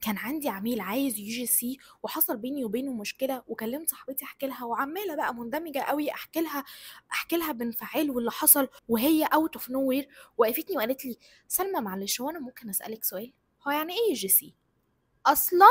كان عندي عميل عايز UGC وحصل بيني وبينه مشكلة، وكلمت صاحبتي احكي لها، وعماله بقى مندمجه قوي احكي لها بانفعال واللي حصل، وهي out of nowhere وقفتني وقالت لي: سلمى معلش، هو انا ممكن اسالك سؤال؟ هو يعني ايه UGC؟ اصلا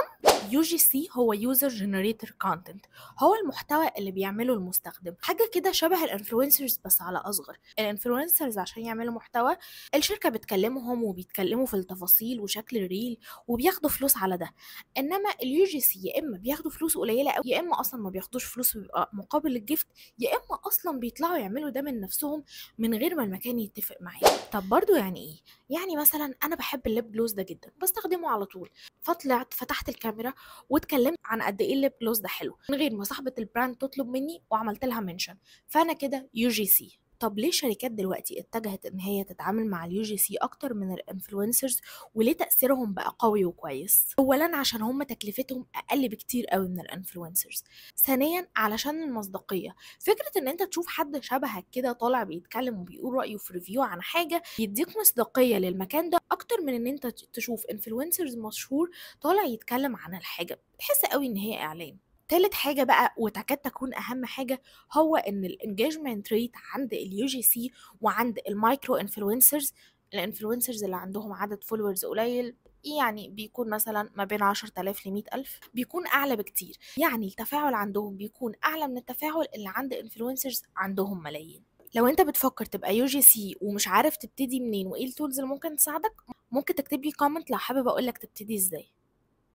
UGC هو user generated content، هو المحتوى اللي بيعمله المستخدم، حاجة كده شبه ال influencers بس على اصغر. ال influencers عشان يعملوا محتوى الشركة بتكلمهم وبيتكلموا في التفاصيل وشكل ال reel وبياخدوا فلوس على ده، انما ال UGC يا اما بياخدوا فلوس قليله قوي، يا اما اصلا ما بياخدوش فلوس وبيبقى مقابل ال gift، يا اما اصلا بيطلعوا يعملوا ده من نفسهم من غير ما المكان يتفق معاه. طب برضو يعني ايه؟ يعني مثلا انا بحب ال lip gloss ده جدا، بستخدمه على طول، فطلعت فتحت الكاميرا واتكلمت عن قد ايه ال lip gloss ده حلو من غير ما صاحبه ال brand تطلب مني، وعملت لها mention، فانا كده UGC. طب ليه الشركات دلوقتي اتجهت ان هي تتعامل مع ال UGC اكتر من ال influencers، وليه تاثيرهم بقى قوي وكويس؟ اولا عشان هم تكلفتهم اقل بكتير قوي من ال influencers، ثانيا علشان المصداقيه، فكرة ان انت تشوف حد شبهك كده طالع بيتكلم وبيقول رايه في review عن حاجة يديك مصداقية للمكان ده اكتر من ان انت تشوف influencers مشهور طالع يتكلم عن الحاجة، بتحس قوي ان هي اعلان. تالت حاجة بقى وتكاد تكون أهم حاجة، هو إن ال engagement rate عند ال UGC وعند ال micro influencers، ال influencers اللي عندهم عدد followers قليل، يعني بيكون مثلا ما بين 10,000 ل100,000، بيكون أعلى بكتير، يعني التفاعل عندهم بيكون أعلى من التفاعل اللي عند influencers عندهم ملايين. لو انت بتفكر تبقى UGC ومش عارف تبتدي منين وايه ال tools اللي ممكن تساعدك، ممكن تكتب لي comment لو حابب اقولك تبتدي ازاي.